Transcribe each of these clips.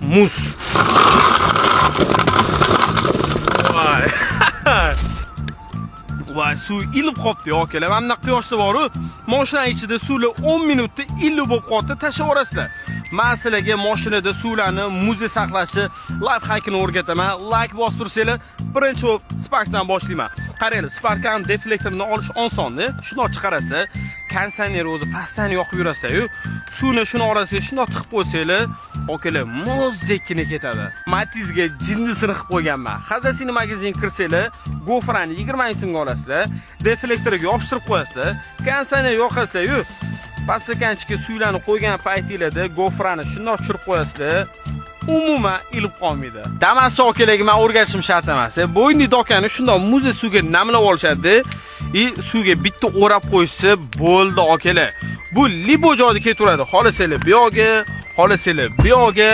Muz. Voy. Voy, suv ilib qopti, akalar. Mana bunaqa quyoshda boru, mashina ichida suvlar 10 minutda iliq bo'lib qoldi, tashlab yuborasizlar. Men sizlarga mashinada suvlarni muzdek saqlashni лайфхак ini o'rgataman. Like bosib tursanglar, birinchi bo'lib Sparkdan boshlayman. Qaranglar, Sparkdan deflektorini olish osonda. Shundoq chiqarasizlar. Konditsioner o'zi pastdan yoqib yurasizlar-yu. Suvni shuni orasiga shundoq tiqib qo'ysanglar, akalar, muzdekkina ketadi. Matizga jinnисini qilib qo'yganman. Hazasini magazinga kirsanglar, gofrani 20 ming so'mga olasizlar, deflektoriga yopishtirib qo'yasizlar, konditsioner yoqasizlar-yu, подстаканчик ka suvlarni qo'ygan paytinglarda gofrani shundoq tushirib qo'yasizlar. Umuman ilib qolmaydi. Damas akalarga men o'rgatishim shart emas. Bo'yni dokani shundoq muzdek suvga namlab olishadi. И suvga bitta o'rab qo'yishsa bo'ldi, akalar. Bu любой joyda ketaveradi. Xohlasanglar bu yoqga, xohlasanglar bu yoqga,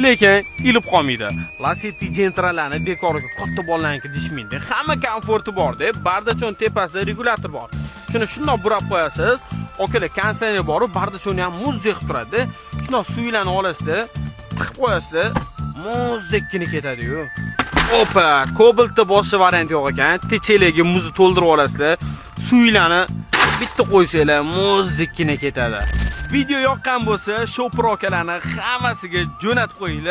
lekin ilib qolmaydi. Lasetti Gentralarni bekorga katta bolalarniki deyishmaydi. Hamma komforti bor-da. Бардачок tepasida regulyator bor. Shuni shundoq burab qo'yasiz. Akalar, konditsioner bor, бардачок ni ham muzdek qilib turadi. Shundoq suvlarni olasizda, tiqib qo'yasizda, muzdekkina ketadi-yu. Opa, Cobaltda boshqa variant yo'q ekan. Techelaga muzni to'ldirib olasizlar. Suvlarni bitta qo'ysanglar, muzdekkina ketadi. Video yoqqan bo'lsa, shopir akalarni hammasiga jo'natib qo'yinglar.